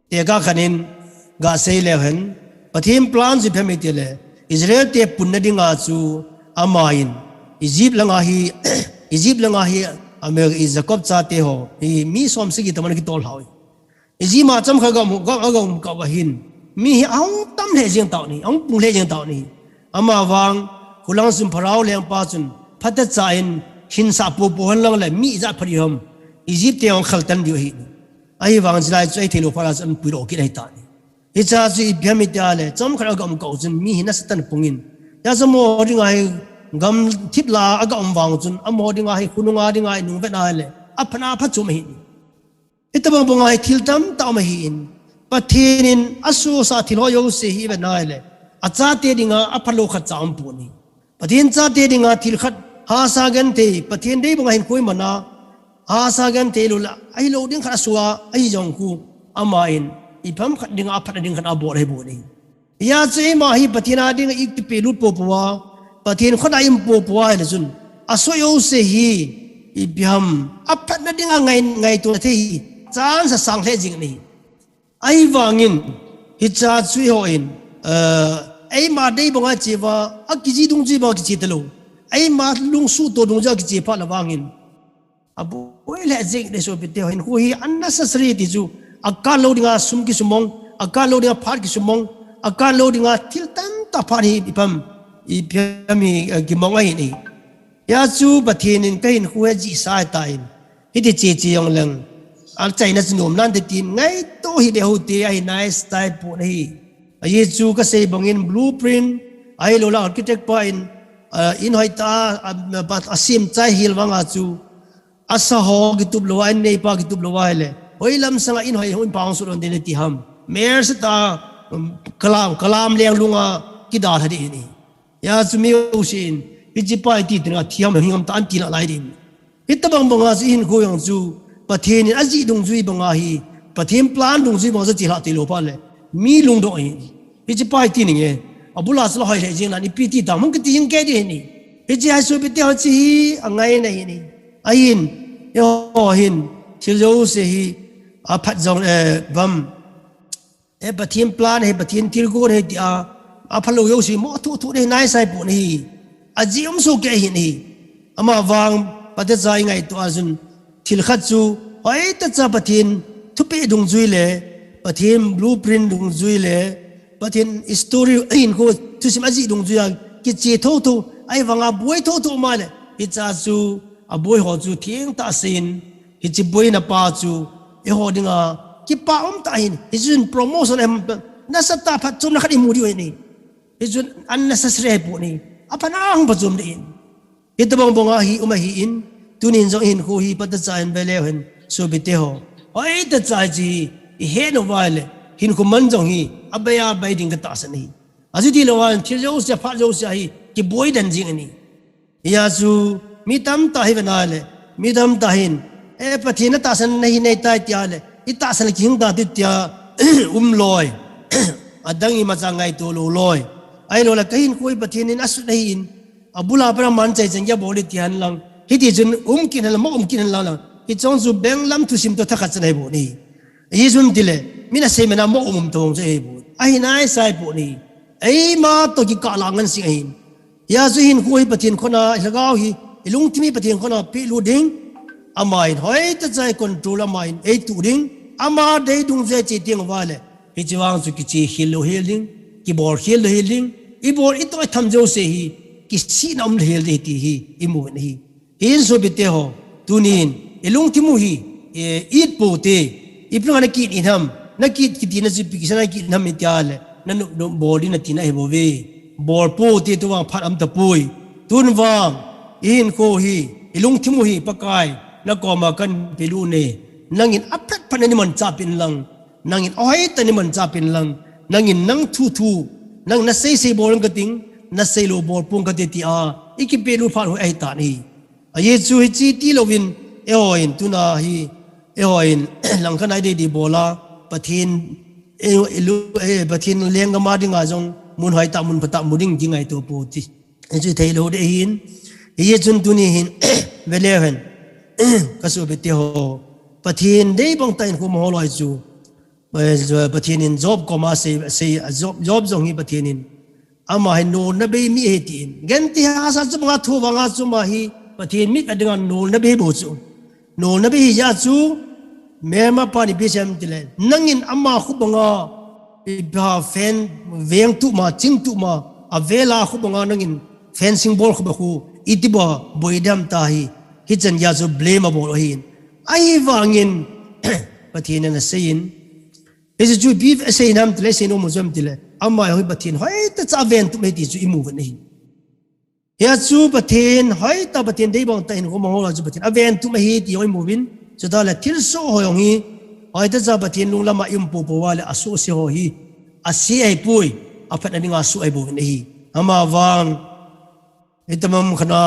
Tekah khat in, gasei leu hen, Pathen plan chu ipi ham iti le, Israel te punna dinga chu, aman, Egypt langa hi, Egypt langa hi, Amalek, Jacob chate ho, hi mi som sagi tobang ana kitol lhau ahi. Egypt a chomkhat gam, gam, agam kah uva hin, mi hi ahung tam lheh jeng tau ahi, ahung pung lheh jeng tau ahi. Ama vang, khulang chun Pharaoh lengpa chun, phatecha in, hinsah popo hen lang le, mi ijat phat ding ham, Egypt te ahung khaltan diu ahi. Ahivang chulai chu eithei lou phat a chu ahin puidoh kit ahitai. Hiche chu ipi ham iti le, chomkhat agam kah u chun mi hi nasatah in apung in. Hijeh chun amaho dinga hi gamthip lah a agah um vang chun, amaho dinga hi khonunga dinga hi nung vet na le, aphat a phachom ahi. Hitobang banga hi thil tamtah um ahin. Pathen in asosa thil ho jouse hi vet na le, achate dinga aphalou khatcha aumpon ahi. Pathen chate dinga thil khat hahsa genthei, Pathen dei banga hinkho iman a, hahsa genthei lou le, ahilou ding khat asoh a, ahi jong khu, aman, ipi ham khat dinga, aphatna ding khat abol ahi bou ahi. Hijeh chun eima hi Pathen a dinga i kipelut popo a, Pathen khut a i um popo a ahile chun, asoh jouse hi, ipi ham, aphatna dinga ngai, ngaito thei hi, chance asang lheh jing ahi. Ahivangin, hiche chu eihon, eh, eima dei banga che uva, akiji dungjui banga kiche talou. Eima lungsuhtoh dungjui a kiche phat le vangin, aboi lheh jing ahi sopite ho, hinkho hi unnecessary ti chu, akan lou dinga sum kisumang, akan lou dinga phat kisumang, akan lou dinga thil tamtah phat hi ipi ham, ipi ham hi, eh, kimang ahi ahi. Hijeh chun Pathen in ka hinkho hi ajihsa ahitai. Hiti cheche jong leng, achaina chu nom nante tin ngaito hih le houte ahi nai style pon ahi. Ajeh chu kasei bangin blueprint, ahilouleh architect pa in, ah, in hoitah a, ah, asem chai hel vanga chu, asa ho kitup lou a, in neipa kitup lou a ahile, hoilam sanga in hoi, hoi pa hung sut lhon ding ti ham. Mer setah a, um, kalam, kalam leng lunga kidalha ding ahi. Hijeh chun mi jousen, hiche pa iti tina thi ham, hing ham ta anti nalai ding. Hitobang banga chu i hinkho jong chu, Pathen in ajih dungjui banga hi, Pathen plan dungjui banga chu tilhah thei lou phat le, mi lungdong ahi. Hiche pa hi ti ning e. Abul a chu la hoi le jing nan ipi ti tam, hung kiti jing kei ding ahi. Hiche hi sopite ho, hiche hi angaina ahi. Ahin, eiho hin, thil jouse hi, aphat jong, eh, bang. Eh, Pathen plan ahi, Pathen thilgon ahi tia, aphalou jouse mo thu thu ding nai sai pon ahi. Ajih um soh kei ahi. Ama vang, Pathen cha i ngaito a chun, thil khat chu, hoitah cha Pathen thupeh dungjui le, Pathen blueprint dungjui le, Pathen story ahin ko, thusim ajih dungjui a, kiche thotho, ahivanga boi thotho ma le, hiche chu, aboi ho chu thengtah seiyin, hiche boina pa chu, eiho dinga, kipa umtah ahin, hichun promotion em, nasatah phatchomna khat imu diu ahi. Hichun unnecessary ahi pon ahi, aphat a hung phatchom ding ahi. Hitobang banga hi um ahin, tunin jong ihinkho hi Pathen cha in veleu hen, sopite ho. Hoitah cha hiche hi, ihet uva le, hinkho man jong hi, abai abai ding katahsan ahi. Achuti lou vang, thil jouse, phat jouse hi, kiboi den jing ahi. Hijeh chun, mi tamtah hi ve nale, mi tamtah hin, eh, Pathen na tahsan nahi nai tai tia le, i tahsan le kihing ta ti tia, um loi, adang imacha ngaito lou loi. Ahilou le, kahinkho hi Pathen in asut ahin, abul a pat a man chai chan gei bol ding ti hen lang. Hiti chun um kit hen lang, mo um kit hen lang lang. Hiche chu benglam thusim toh thakhat chan ahi bou ahi. Hichun tile, min asei man a mo um um toh chu ahi bou. Ahi nai sai bou ahi. Eima toh kikah lah ngan sing ahin. Hijeh chun hinkho hi Pathen khut a, i lhagao hi, i lungthim hi Pathen khut a pehlut ding. Aman hoitah cha i control, aman eituh ding. Ama dei dungjui a che teng uva le. Hiche vang chu kiche khel lou hel ding, kibol khel lou hel ding, i bol i toh i tham jouse hi, kisihna um lou hel ding ti hi, imu u ahi. Hin sopite ho, tunin, i lungthim u hi, eh, it pou te, ipi dinga na kit in ham, na kit kiti na chu ipi kisei na kit in ham tia le, na nop nop bol ding na tina ahi bou ve. Bol pou te, tuvang phat aum tapoi. Tun vang, i hinkho hi, i lungthim u hi, Pakai, na koma kahin pelut e. Nangin aphat phat na nei manchah peh in lang. Nangin ahoitah nei manchah peh in lang, nangin nang thu thu, nang na sei sei bol in kating, na sei lou bol pong kate tia, i kipelut phat u ahi tan ahi. Ajeh chu hiche ti louvin, eiho hin tuna hi, eiho hin, langkhat a i dei dei bol a, Pathen, eh, i lu, eh, Pathen lenggam a dinga jong, mun hoitah mun phatah mu ding kingaito pou ti. Hichu thei lou ding ahin, hijeh chun tuni hin, veleu hen, ka sopite ho, Pathen dei bang tah in hinkho mang ho loi chu, eh, Pathen in Job koma sei, sei, Job, Job jong hi Pathen in, ama hi nolna bei mi ahi tin. Genthei hahsa chu banga thu vanga chu ama hi, Pathen mit a dinga nolna bei bou chu. Nolna bei hijeh chun, melma pan ipi asei em tile, nangin ama khu banga, ipi ha fen veng tuh ma, ching tuh ma, avel a khu banga nangin fencing bol khu ba khu, iti ba boi dam ta hi, hichan gei a chu blame abol ahin. Ahivangin, Pathen in aseiyin, hichu chu ipi asei nam tile sei nom u chu em tile, ama hi Pathen hoitah cha aven tup ahi ti chu imu u ahi. Hijeh chun Pathen, hoitah Pathen dei bang tah in hinkho mang ho loi chu Pathen aven tup ahi ti jong imu uvin. Chutah le thilsoh ho jong hi, hoitah cha Pathen lunglam a i um pou pou uva le asoh se ho hi, ase ahipoi, aphatna dinga soh ahi bou ahi. Ama vang, itobang khat a,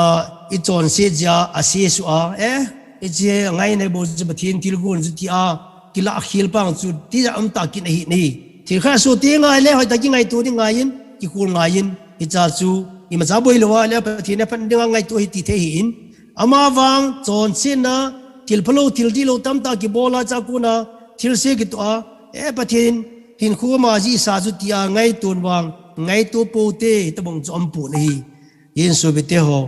i chonset jeh a, ase soh a, eh, hiche angaina bou chu Pathen thilgon chu tia, kilah khel pang chu, ti jat um tah kit ahi nai. Thil khat soh te ngai le, hoitah kingaito ding ngaiyin, kikhol ngaiyin, hiche chu, imacha boi louva le, Pathen aphat dinga ngaito ahi ti thei ahin. Ama vang, chonsetna, thil phalou, thil dihlou tamtah kibol a, chua kona, thilse kitoh a, eh, Pathen, hinkho ama jihsa chu tia, ngaito vang, ngaito pou te, hitobang chu um pon ahi. Hin sopite ho,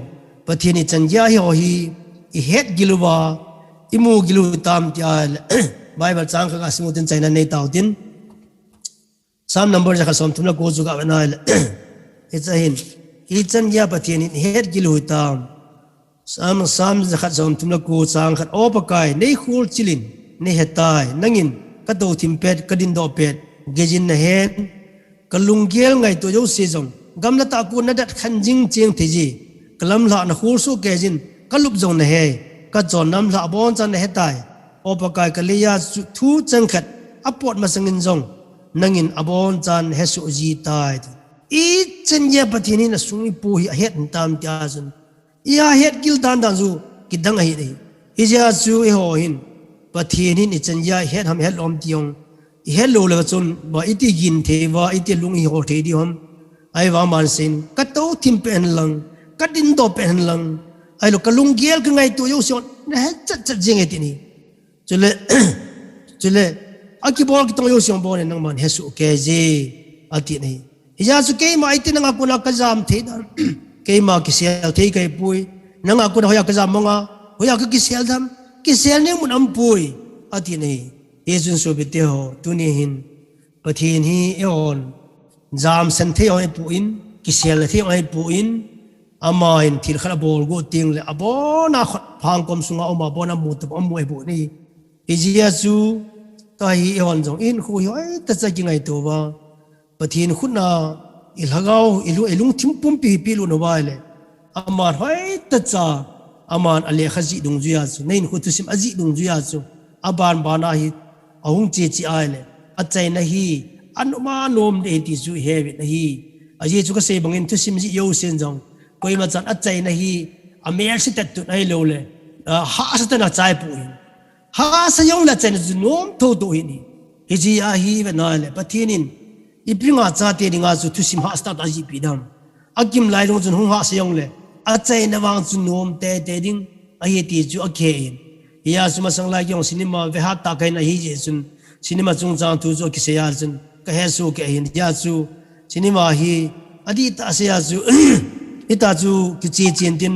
Pathen ichan geiya hiho hi, ihet gil uva, imu gil u hitam tia, Bible chang khat kasim u tin chaina nei tau tin. Psalm number jakhat somthum le ko chu gavena le. Hiche hin, ichan geiya Pathen in ihet gil u hitam. Psalm, Psalm jakhat somthum le ko chang khat, O Pakai, nei kholchil in, nei hetai, nangin, ka touthim pet, ka dindoh pet, geiyin nahen, ka lunggel ngaito jouse jong, gamla tah a kon nadat khen jing cheng thei je, ka lamlhah nakholsoh kei jin, ka lup jong nahei, ka chonnam lhah abonchan nahetai. O Pakai, ka leiya chu thu chengkhat apot masangin jong, nangin abonchan hesoh jitai. Ichan geiya Pathen in asung ipu hi ahet hitam tia chun, ihet gil dan dan chu kidang ahi nai. Hijeh chun eiho hin, Pathen hin ichan geiya ihet ham ihet lou ham ti jong ihet lou le chun ba iti gin thei uva, iti lung ihol thei diu ham. Ahivang aman aseiyin, ka tou thim pen lang, ka dingdoh pen lang, ahilou ka lunggel ka ngaito jouse jong nahet chat chat jing e ati ahi. Chule, chule, akibol kitong jouse jong abon in nangman hesoh kei je, ati ahi. Hijeh chun keima iti nanga kona kajam thei dan, keima kisel thei kahipoi, nanga kona hoiya kajam manga, hoiya kakisel dan, kisel ning mun aumpoi, ati ahi. Hijeh chun sopite ho, tuni hin, Pathen hi eihon, jamsan thei ho ahipon, kiselna thei ho ahipon, aman thil khat abol got teng le, abona khut phang kom sunga um a, abona mu tah amu ahipon ahi. Hijeh chun, tua hi eihon jong, ihinkho hi hoitah cha kingaito uva. Pathen khut a, ilhagao, ilu, ilungthim pumpi hi pelut uva ahile. Aman hoitah cha, aman alekha jih dungjuiya chu, nahinkho thusim ajih dungjuiya chu, aban bana hi, ahung che che ahile, achaina hi, anom anom ding ahi ti chu ihe uvin ahi. Ajeh chu kasei bangin thusim jih jousen jong, koima chan achaina hi, amelse tah tun ahilou le, ah, hahsa tah in achai poi. Hahsa jongle achaina chu nom thotho ahi. Hijeh a hi ivet na le, Pathen in, ipi dinga chate dinga chu thusim hahsa tah tah ajihpi dem. Akim lai lung chun hung hahsa jongle, achaina vang chu nom teitei ding ahi ti chu akihen. Hijeh chun masang lai kei jong cinema ve hat tah kahin ahi jeh chun, cinema chungchang thu chu akisei a chun, kahesoh kei ahin. Hijeh chun, cinema hi, adihtah a sei a chu, hitia chu kiche chen tin,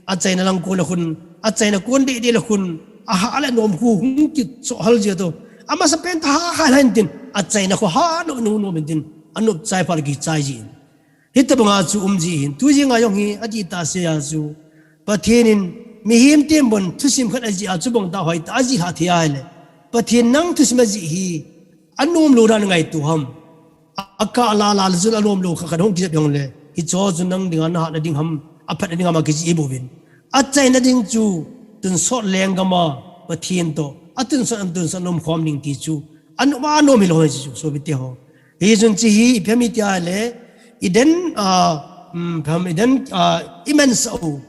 achaina lang kon le khun, achaina kon deh deh le khun, ahah le anom khu hung kichoh hal jia toh. Amasapen tah hah hah hen tin, achaina khu hah nom nom nom in tin, anop chai phat le kichai jin. Hitobanga chu um ji hin, tu jing a jong hi, adihtah a sei a chu, Pathen in, mihem ten bon, thusim khat ajih a chu bang tah hoitah ajih lhah thei ahile. Pathen nang thusim ajih hi, anom lou dan ngaito ham. Akah lala le jul anom lou khat khat hung kijep jongle, hicho chu nang dinga nahahna ding ham, aphatna ding ham akijih bouvin. Achaina ding chu, tonsot lenggam a, Pathen toh, atonsot, atonsot nomkhom ding ti chu, anom anom hilou ahi chu, sopite ho. Hichun hiche hi, ipi ham iti ahile, Eden, ah, um, ipi ham Eden, ah, imansah u.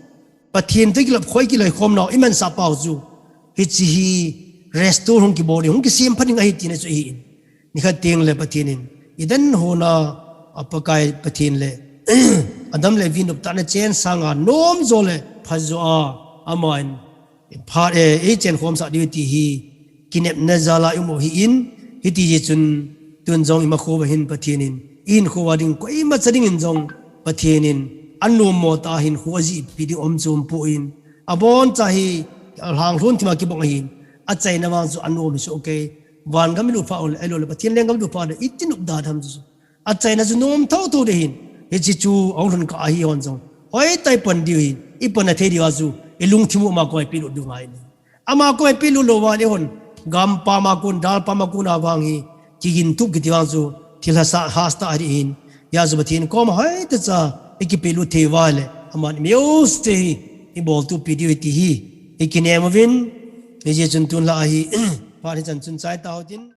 Pathen toh kilap khoi kiloikhom nau, imansah pau chu. Hiche hi, restore hung kibol ding, hung kisem pha ding ahi tina chu ahin. Nikhat teng le Pathen in, Eden hon a, a Pakai Pathen le, Adam le Evi noptahna chen sanga nom jo le, pha jo a, aman, phat, eh, eichen khomsah diu ti hi, kinepna jal a i um u ahin, hiti jeh chun, tun jong imacha uva hin Pathen in, ihinkho a ding koimacha dingin jong, Pathen in, anom mo tah a hinkho ajihpi ding um chu umpon, abon cha hi, alhanglhun thim a kibang ahin, achaina vang chu anom hi soh kei, van gam ilut phat le, ahilou le, Pathen lenggam ilut phat le, iti nop da tham chu. Achaina chu nom thotho ding ahin. Hiche chu ahung lhun kah a hi hon jong, hoitah a ipon diu ahin. Ipon a thei diu a chu, ilungthim u ama koma ipelut diu ngai ahi. Ama koma ipelut lou uva le hon, gampam a kon, dalpam a kon a vang hi, kigin tup kiti vang chu, thil hahsa, hahsa tah ahi ding ahin. Hijeh chun Pathen koma hoitah cha, ikipelut thei uva le, aman imajouse hi, ibol tup pi diu ahi ti hi, ikinem uvin, hijeh chun tun lah a hi, phat hichan chun chai tau hitin.